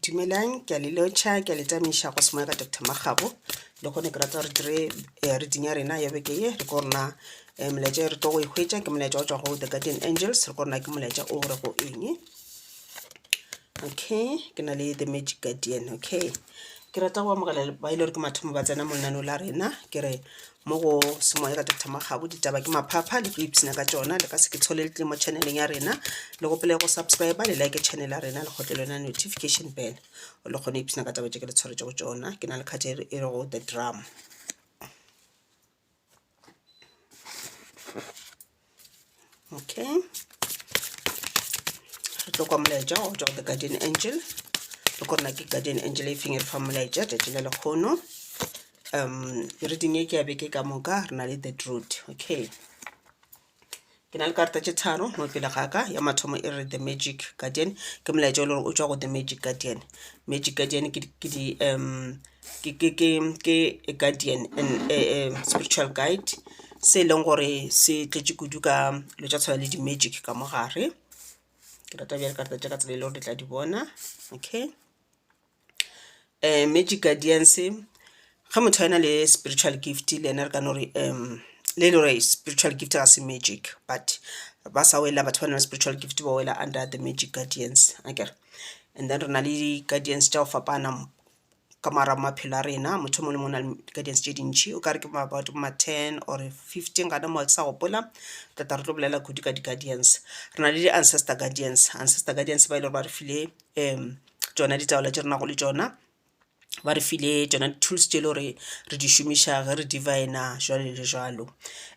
Dumelang, ke a le lotšha, ke a le tamiša go semoya ka Doctor Makgabo. Le gone ke rata gore dire eh, reading ya rena ya beke ye re ko rena eh, molaetša e re tlo go e hwetša ke molaetša o tšwa go The Guardian Angels, re ko rena ke molaetša o re go eng. Okay, ke na le The Magic Guardian, okay. Ke rata go amogela ba e le gore ke mathomo ba tsena mo lenaneo la rena, ke re Mo go Semoya ka Doctor Makgabo, ditaba ke maphapha, le tlo ipshina ka tšona, le ka se ke tshole le tle mo channeleng ya rena. Le gopole go subscribe, le like channel ya rena, le kgotle le yona notification bell gore le kgone go ipshina ka taba tše ke le tshwaretšego tšona. Ke na le card e rego The Drum. Okay. Re tlo kwa molaetša go tšwa go The Guardian Angel. Le ko rena ke Guardian Angel e feng e re fa molaetša tšatši la lekgono. Um reading e ke ya beke ka moka re na le The Druid. Okay. Ke na le karata tše tharo mo pele ga ka. Ya mathomo e re The Magic Guardian. Ke molaetša o le gore o tšwa go The Magic Guardian. Magic Guardian ke ke di um ke ke ke ke a guardian and a spiritual guide se e leng gore se tletše kudu ka dilo tša tshwana le di-magic ka mo gare. Ke rata bjale karata tša ka tsela e le gore le tla di bona. Okay. Magic guardians ge motho a na le spiritual gift le yena re ka no re le e le gore spiritual gift ga se magic but ba sa wela batho ba nang le spiritual gift ba wela under the magic guardians akere. And then re na le di-guardians tša go fapana ka morago maphelo a rena motho o mongwe le mongwe o na le di-guardians tše dintši o kare ke about bo ma ten or 15 gana mo ga ke sa gopola tla tla re tlo bolela kudu ka di-guardians. Re na le di-ancestor guardians, ancestor guardians ba e le gore ba re file tšona ditaola tše re nago le tšona, ba re file tšona di-tools tše e le gore re di šomiša ge re diviner jwalo le jwalo.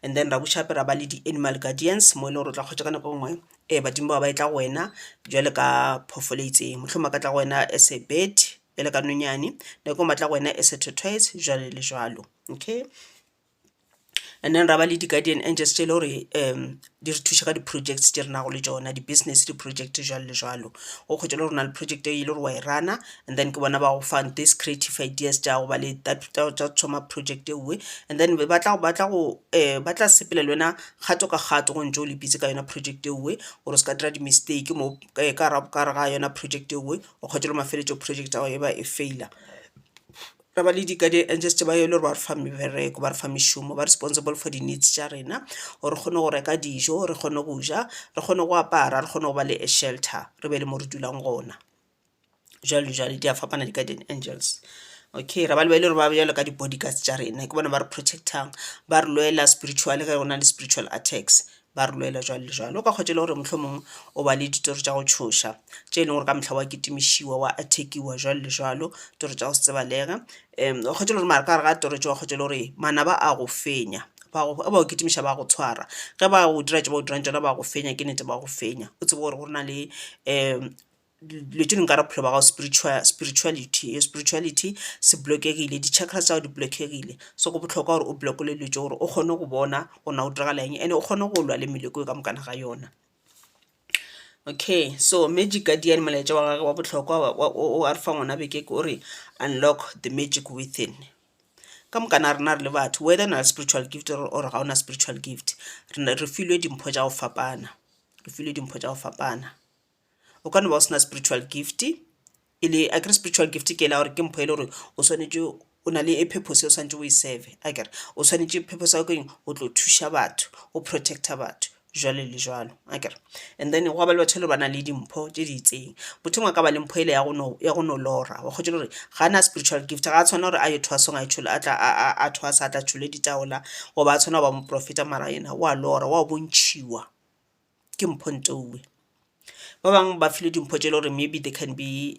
And then ra buša gape ra ba le di-animal guardians mo e leng gore o tla hwetša ka nako e nngwe badimo bao ba etla go wena bjalo ka phoofolo e itseng, mohlomongwe ba ka tla go wena as a bird bjalo ka nonyane, nako e nngwe ba tla go wena as a tortoise jwalo le jwalo, okay. And then ra ba le di-guardian angels tše e le gore di re thuša ka di-projects tše re nago le tšona, di-business di-project jwalo le jwalo. O hwetša e le gore o na le project e le gore wa e run-a and then ke bona ba go fang this creative ideas tša go ba le that tša go thoma project ewe and then ba tla ba tla go ba tla sepela le wena kgato ka kgato go ntše o le busy ka yona project ewe gore o se ka dira di-mistake mo ka gare ga yona project ewe o hwetša e le mafeletšo project ya gago e ba e fail-a. Ra ba le di-guardian angels tše ba e le gore ba re fa mebereko, ba re fa mešomo, ba responsible for di-needs tša rena gore re kgone go reka dijo, re kgone go ja, re kgone go apara, re kgone go ba le a shelter, re be le mo re dulang gona. Jwalo jwalo di a fapana di-guardian angels. Okay ra ba le ba e le gore ba bjalo ka di-bodyguards tša rena, ke bona ba re protect-ang, ba re lwela spiritually ge go na le spiritual attacks. Ba re lwela jwalo le jwalo. O ka hwetša e le gore mohlomongwe o ba le ditoro tša go tšhoša tše e leng gore ka mehla wa kitimišiwa, wa attack-iwa jwalo le jwalo, toro tša go se tsebalege. Wa hwetša e le gore mara ka gare ga toro tšeo wa hwetša e le gore manaba a go fenya, ba go ge ba go kitimiša ba go tshwara. Ge ba go dira tše ba go dirang tšona ba go fenya, ke nnete ba go fenya. O tsebe gore go na le dilo tše dingwe ka re bophelo ba gago spiritual spirituality your spirituality se block-egile di-chakras tša gago di block-egile so go bohlokwa gore o block-ole dilo tše gore o kgone go bona gore na go diragala eng and o kgone go lwa le meleko ka mokana ga yona. Okay so magic guardian molaetša wa gagwe wa bohlokwa o a re fang ona beke ke o re unlock the magic within. Ka mokana rena re le batho whether o na le spiritual gift or ga o na spiritual gift re filwe dimpho tša go fapana, re filwe dimpho tša go fapana. O ka no ba o se na spiritual gift e le akere spiritual gift ke la gore ke mpho e le gore o swanetše o na le a purpose o swanetše o e serve akere o swanetše purpose ya gago ke eng go tlo thuša batho go protect-a batho jwalo le jwalo akere. And then gwa ba le batho ba e le gore ba na le dimpho tše di itseng, motho o mongwe a ka ba le mpho ele ya go no ya go no lora wa hwetša e le gore ga a na spiritual gift ga a tshwanela gore a ye thwasong a tla a thwasa a tla tšhole ditaola goba a tshwanela go ba moprofeta mara yena wa lora wa bontšhiwa. Ke mpho ntowe. Ba bangwe ba filwe dimpho tše e le gore maybe they can be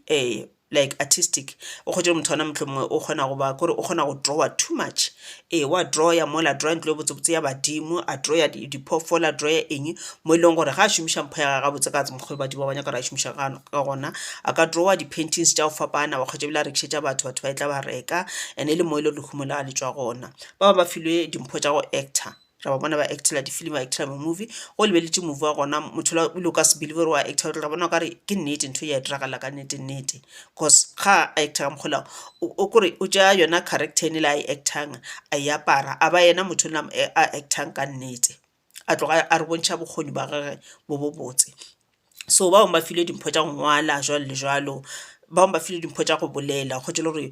like artistic. O hwetše gore motho wa gona mohlomongwe o kgona go ba kore o kgona go draw-a too much. Ee, wa draw-ya mola a draw-ya ntlo e botsebotse ya badimo, a draw-ya diphoofolo, a draw-ya eng mo e leng gore ga a šomiša mpho ya gagwe gabotse ka mokgwa badimo ba nyaka gore a e šomiše ka gona, a ka draw-a di-paintings tša go fapana wa hwetša ebile a rekišetša batho, batho ba etla ba reka and e le mo e le gore lehumo la gagwe le tšwa gona. Ba bangwe ba filwe dimpho tša go actor. Ra ba bona ba actela difilimi ba actela movie o lebeletše movie wa gona motho la o ile o ka se believe gore wa actor o tla bona o kare ke nnete ntho e ya diragala ka nnete nnete cause ga a actor ka mokgwa o kore o tšea yona character ene le a e actang a e apara a ba yena motho a actang ka nnete a tloga a re bontšha bokgoni ba gage bo bo botse. So ba bangwe ba filwe dimpho tša go ngwala jwalo le jwalo. Ba bangwe ba filwe dimpho tša go bolela, hwetše e le gore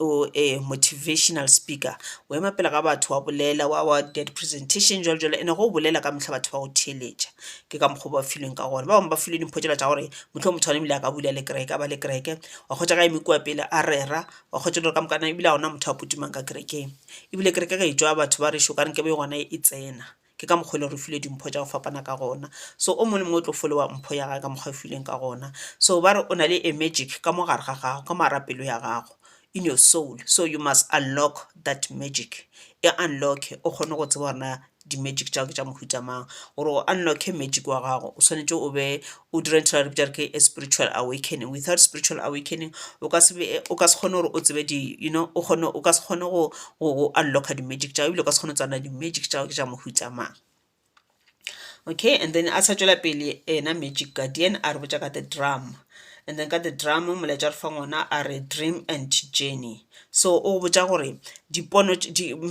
o a motivational speaker, o ema pele ga batho wa bolela wa dira di-presentation jwalo jwalo and-e ge o bolela ka mehla batho ba go theeletša, ke ka mokgwa o ba filweng ka gona. Ba bangwe ba filwe dimpho tšela tša gore mohlomong motho wa ebile a ka bula le kereke, a ba le kereke, wa hwetša ge a eme kua pele a rera, wa hwetša e le gore ka mokana ebile ga gona motho a potumang ka kerekeng, ebile kereke ge e tšwa batho ba re okare nkabe gona e tsena. Ke ka mokgwa e le gore re filwe dimpho tša go fapana ka gona. So o mongwe le mongwe o tlo folowa mpho ya gage ka mokgwa a filweng ka gona. So ba re o na le a magic ka mo gare ga gago, ka mo gare ga pelo ya gago, in your soul. So you must unlock that magic. E unlock-e o kgone go tseba gore na di-magic tša gago ke tša mohuta mang. Gore o unlock-e magic wa gago o swanetše o be o dire ntho e re bitša re ke a spiritual awakening. Without spiritual awakening o ka se be, o ka se kgone gore o tsebe di, you know, o kgone, o ka se kgone go go unlocka di-magic tša gago ebile o ka se kgone go tseba na di-magic tša gago ke tša mohuta mang. Okay, and then a sa tšwela pele ena magic guardian a re botša ka the drum, and then ka the drum molaetša re fang ona a re dream and journey. So o go botša gore dipono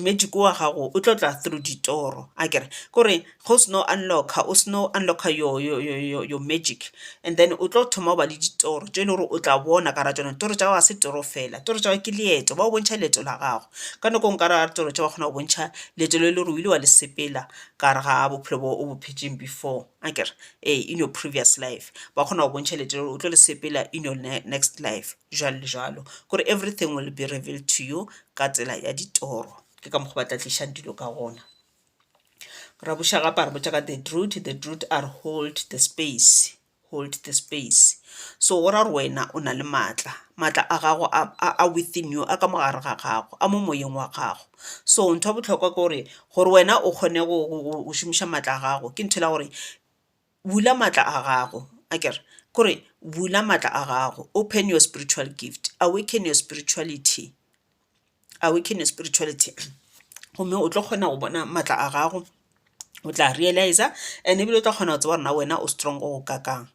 magic wa gago o tlo tla through ditoro akere, kore ge o seno unlocka o seno unlocka your your your your magic and then o tlo thoma go ba le ditoro tše e le gore o tla bona ka gare ga tšona. Toro tša gago ga se toro fela, toro tša gago ke leeto, ba go bontšha leeto la gago. Ka nako e nngwe ka gare ga toro tše ba kgona go bontšha leeto le e le gore o ile wa le sepela ka gare ga bophelo bo o bo phetšeng before akere, ee in your previous life. Ba kgona go bontšha leeto le o tlo le sepela in your next life jwalo le jwalo. Kore everything will be revealed to you ka tsela ya ditoro, ke ka mokgwa o ba tla tlišang dilo ka gona. Ra buša gape a re botša ka the druid, the druid a re hold the space, hold the space. So go ra gore wena o na le maatla, maatla a gago a within you, a ka mo gare ga gago, a mo moyeng wa gago. So ntho ya bohlokwa ke gore, gore wena o kgone go šomiša maatla a gago ke ntho e la gore bula maatla a gago akere, kore bula maatla a gago, open your spiritual gift, awaken your spirituality. Awaken your spirituality gomme o tlo kgona go bona maatla a gago, o tla realize-a and ebile o tla kgona go tseba gore na wena o strong go kakang.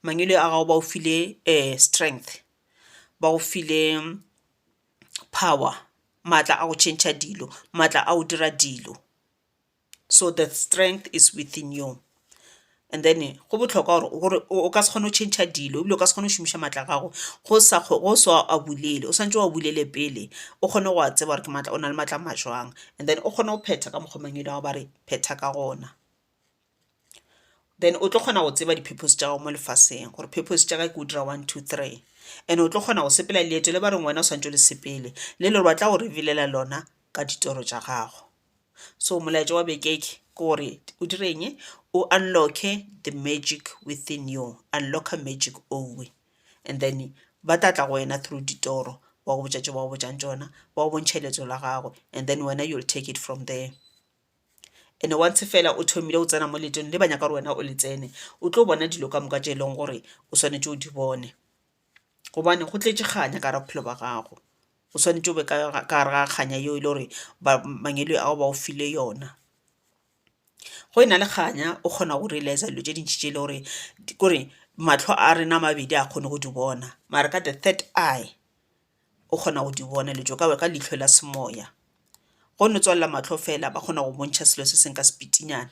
Mangwele a gago ba o file strength, ba go file power, maatla a go tšhentšha dilo, maatla a go dira dilo. So the strength is within you and then go bohlokwa gore gore o ka se kgone go tšhentšha dilo ebile o ka se kgone go šomiša maatla a gago go sa go sa a bulele, o swanetše o a bulele pele o kgone go a tseba gore ke maatla o na le maatla a ma jwang and then o kgone go phetha ka mokgwa mangwele a gago ba re phetha ka gona. Then o tlo kgona go tseba di-purpose tša gago mo lefaseng gore purpose tša ka ke go dira one, two, three and o tlo kgona go sepela leeto le ba reng wena o swanetše o le sepele le le gore ba tla go reveal-ela lona ka ditoro tša gago. So molaetša wa beke ke gore o direng, o unlocke the magic within you, unlocka magic owe and then ba tla tla go wena through ditoro ba go botša tše ba go botšang tšona, ba go bontšha leeto la gago and then wena you'll take it from there. And once fela o thomile o tsena mo leetong le ba nyaka gore wena o le tsene, o tlo bona dilo ka moka tše e leng gore o swanetše o di bone. Gobane go tletše kganya ka gare ga bophelo ba gago. O swanetše o be ka gare ga kganya yeo e le gore mangwele ao ba o file yona. Go e na le kganya o kgona go realize-a dilo tše dintši tše e le gore kore mahlo a rena a mabedi a kgone go di bona, mara ka the third eye o kgona go di bona dilo tšeo ka leihlo la semoya. Go no tswalela mahlo fela ba kgona go bontšha selo se sengwe ka sepitinyana.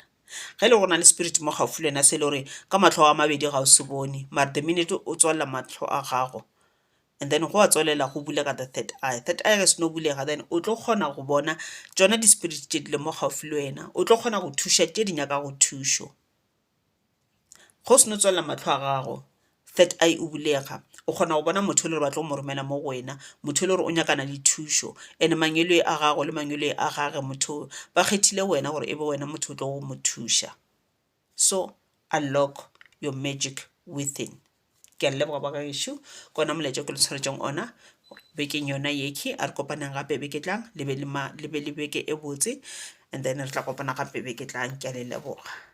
Ge e le gore go na le spirit mo gaufi le wena se e le gore ka mahlo a mabedi ga o se bone mara the minute o tswalela mahlo a gago and then go a tswalela go bulega the third eye. Third eye ge se no bulega then o tlo kgona go bona tšona di-spirit tše di leng mo gaufi le wena, o tlo kgona go thuša tše di nyakago thušo. Ge o seno tswalela mahlo a gago third eye o bulega, o kgona go bona motho e le gore ba tlo mo romela mo go wena, motho e le gore o nyakana le thušo and mangwele a gago le mangwele a gage motho o, ba kgethile wena gore e be wena motho o tlo go mo thuša. So unlock your magic within. Ke a le leboga ba gešo, ke ona molaetša o ke le tshwaretšeng ona bekeng yona yekhi. A re kopaneng gape beke e tlang, le be le le be le beke e botse and then re tla kopana gape beke e tlang. Ke a le leboga.